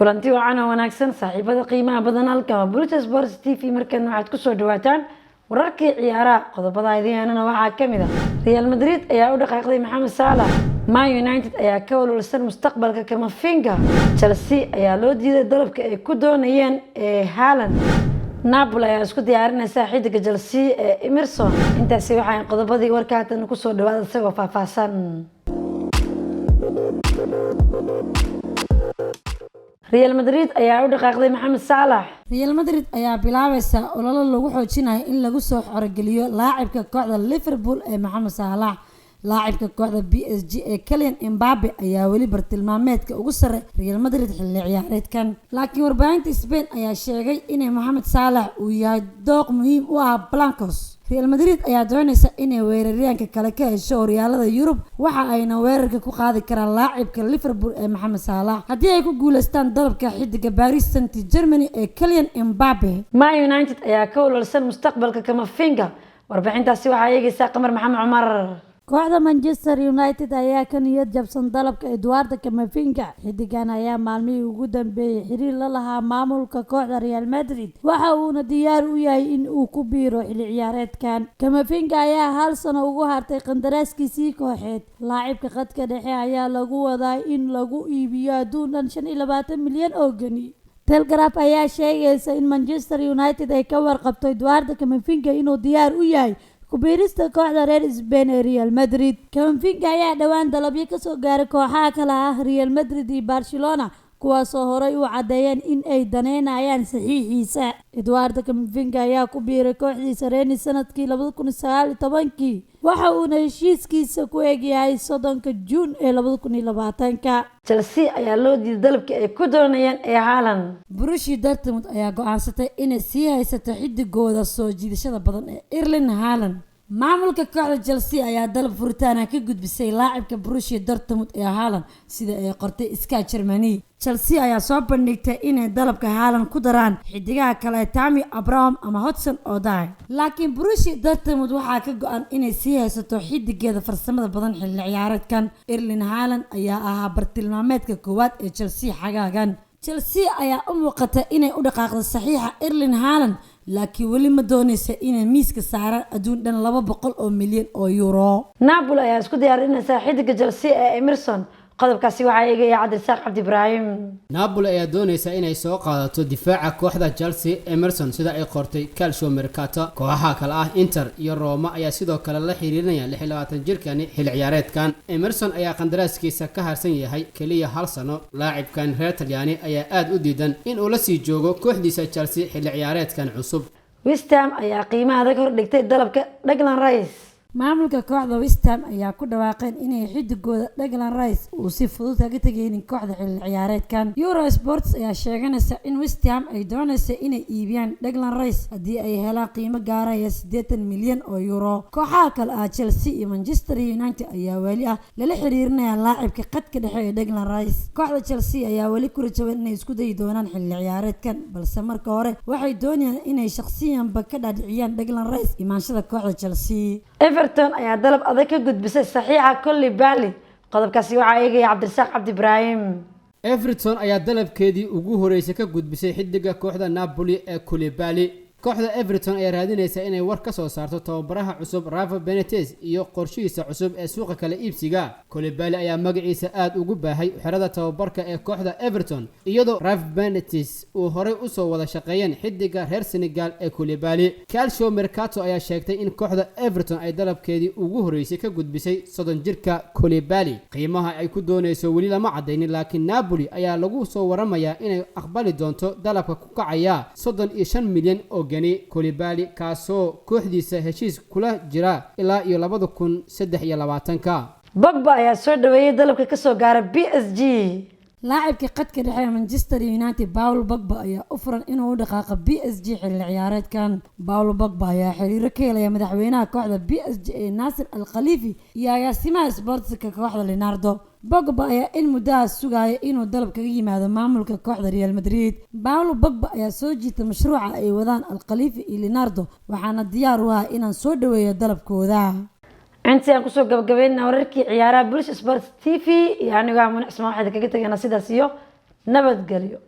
Kulanti wacan oo wanaagsan, saaxiibada qiimaha badan. Halkan waa Bulsha Sports TV. Markan waxaad kusoo dhawaataan wararkii ciyaaraha. Qodobada idiin waxaa ka mid ah: Real Madrid ayaa u dhaqaaqday Maxamed Salah, Man United ayaa ka walwalsan mustaqbalka Camavinga, Chelsea ayaa loo diiday dalabka ay ku doonayeen ee Haaland, Napoli ayaa isku diyaarinaysa xidiga Chelsea ee Emerson. Intaasi waxaa qodobadii warka, haatan kusoo dhawaada isagoo faahfaahsan. Real Madrid ayaa u dhaqaaqday Maxamed Salah. Real Madrid ayaa bilaabaysa ololo lagu xoojinayo in lagu soo xorogeliyo laacibka kooxda Liverpool ee Maxamed Salah. Laacibka kooxda PSG ee Kylian Mbappe ayaa weli bartilmaameedka ugu sare Real Madrid xilli ciyaareedkan, laakiin warbaahinta Spain ayaa sheegay inay Mohamed Salah uu yahay dooq muhiim u ah Blancos. Real Madrid ayaa doonaysa inay weeraryaanka kale ka hesho horyaalada Yurub, waxa ayna weerarka ku qaadi karaan laacibka Liverpool ee Maxamed Salah haddii ay ku guuleystaan dalabka xidiga Paris Saint Germany ee Kylian Mbappe. Man United ayaa ka walwalsan mustaqbalka Camavinga. Warbixintaasi waxaa eegaysaa Qamar Maxamed Cumar. Kooxda Manchester United ayaa ka niyad jabsan dalabka Eduardo Camavinga. Xidigan ayaa maalmihii ugu dambeeyey xiriir la lahaa maamulka kooxda Real Madrid, waxa uuna diyaar u yahay in uu ku biiro xilli ciyaareedkan. Camavinga ayaa hal sano ugu hartay qandaraaskiisii kooxeed. Laacibka khadka dhexe ayaa lagu wadaa in lagu iibiyo adduun dhan 25 milyan oo geni. Telegraph ayaa sheegaysa in Manchester United ay ka warqabto Eduardo Camavinga inuu diyaar u yahay kubiirista kooxda reer Spain ee Real Madrid. Camavinga ayaa dhowaan dalabyo kasoo gaaray kooxaha kale ah Real Madrid iyo Barcelona, kuwaasoo horey u caddeeyeen in ay daneynayaan saxiixiisa. Eduardo Camavinga ayaa ku biiray kooxdiisa Rennes sanadkii 2019-kii, waxa uuna heshiiskiisa ku egyahay 30-ka Juun ee 2020-ka. Chelsea ayaa loo diiday dalabkii ay ku doonayeen ee Haaland. Borussia Dortmund ayaa go'aansatay inay sii haysato xidigooda soo jiidashada badan ee Erling Haaland. Maamulka kooxda Chelsea ayaa dalab furitaana ka gudbisay laacibka Borussia Dortmund ee Haaland, sida ay qortay Sky Germany. Chelsea ayaa soo bandhigtay inay dalabka Haaland ku daraan xidigaha kale Tammy Abraham ama Hudson Odoi, laakiin Borussia Dortmund waxaa ka go-an inay sii haysato xidigeeda farsamada badan xilli ciyaareedkan. Erling Haaland ayaa ahaa bartilmaameedka koowaad ee Chelsea xagaagan. Chelsea ayaa u muuqata inay u dhaqaaqdo saxiixa Erling Haaland, laakiin weli ma dooneysa inay miiska saaraan adduun dhan 200 milyan oo euro. Napoli ayaa isku diyaarinaysa xidiga Chelsea ee Emerson. Qodobkaasi waxaa eegaya Cabdirasaaq Cabdi Ibraahim. Napoli ayaa doonaysa inay soo qaadato difaaca kooxda Chelsea Emerson, sida ay qortay Calcio Mercato. Kooxaha kale ah Inter iyo Roma ayaa sidoo kale la xiriirinaya 26 jirkani xilli ciyaareedkan. Emerson ayaa qandaraaskiisa ka harsan yahay keliya hal sano. Laacibkan reer Talyaani ayaa aad u diidan in uu la sii joogo kooxdiisa Chelsea xilli ciyaareedkan cusub. West Ham ayaa qiimaha adag hordhigtay dalabka Declan Rice. Maamulka kooxda West Ham ayaa ku dhawaaqeen inay xidigooda Declan Rice uu si fudud kaga tegaynin kooxda xilli ciyaareedkan. Euro Sports ayaa sheeganaysa in West Ham ay doonaysa inay iibiyaan Declan Rice haddii ay helaan qiimo gaaraya 80 milyan oo euro. Kooxaha kale ah Chelsea iyo Manchester United ayaa weli ah lala xiriirinaya laacibka khadka dhexe ee Declan Rice. Kooxda Chelsea ayaa weli ku rajaban inay isku dayi doonaan xilli ciyaareedkan, balse marka hore waxay doonayaan inay shakhsiyanba ka dhaadhiciyaan Declan Rice imaanshada kooxda Chelsea. Everton ayaa dalab adag ka gudbisay saxiixa Koulibaly. Qodobkaasi waxaa eegaya Cabdirasaaq Cabdi Ibraahim. Everton ayaa dalabkeedii ugu horeysay ka gudbisay xidiga kooxda Napoli ee Koulibaly. Kooxda Everton ayaa raadinaysa inay war ka soo saarto tababaraha cusub Rafa Benitez iyo qorshihiisa cusub ee suuqa kala iibsiga. Koulibaly ayaa magaciisa aad ugu baahay xerada tababarka ee kooxda Everton, iyadoo Rafa Benitez uu horey usoo wada shaqeeyeen xidiga reer Senegal ee Koulibaly. Calcio Mercato ayaa sheegtay in kooxda Everton ay dalabkeedii ugu horeysay ka gudbisay 30 jirka Koulibaly. Qiimaha ay ku doonayso weli lama cadaynin, laakiin Napoli ayaa lagu soo waramayaa inay aqbali doonto dalabka ku kacaya 35 milyan oo geni Koulibaly, kaasoo kooxdiisa heshiis kula jira ilaa iyo 2023-ka. Pogba ayaa soo dhaweeyay dalabka kasoo gaara PSG. Laacibka khadka dhexe ee Manchester United Paul Pogba ayaa u furan inuu u dhaqaaqo PSG xilli ciyaareedkan. Paul Pogba ayaa xiriiro ka helaya madaxweynaha kooxda PSG ee Nasser Al Khalifi iyo agaasimaha sportska kooxda Leonardo. Pogba ayaa in muddahaas sugaya inuu dalab kaga yimaado maamulka kooxda Real Madrid. Paul Pogba ayaa soo jiita mashruuca ay wadaan Al Khalifi iyo Leonardo, waxaana diyaar u ah inaan soo dhaweeyo dalabkooda. Intii aan kusoo gabagabeynaa wararkii ciyaaraha Bulsha Sports TV iyo anigo ah Muna Cismaan, waxaa kaga tegaynaa sidaas iyo nabadgelyo. Nabadgelyo.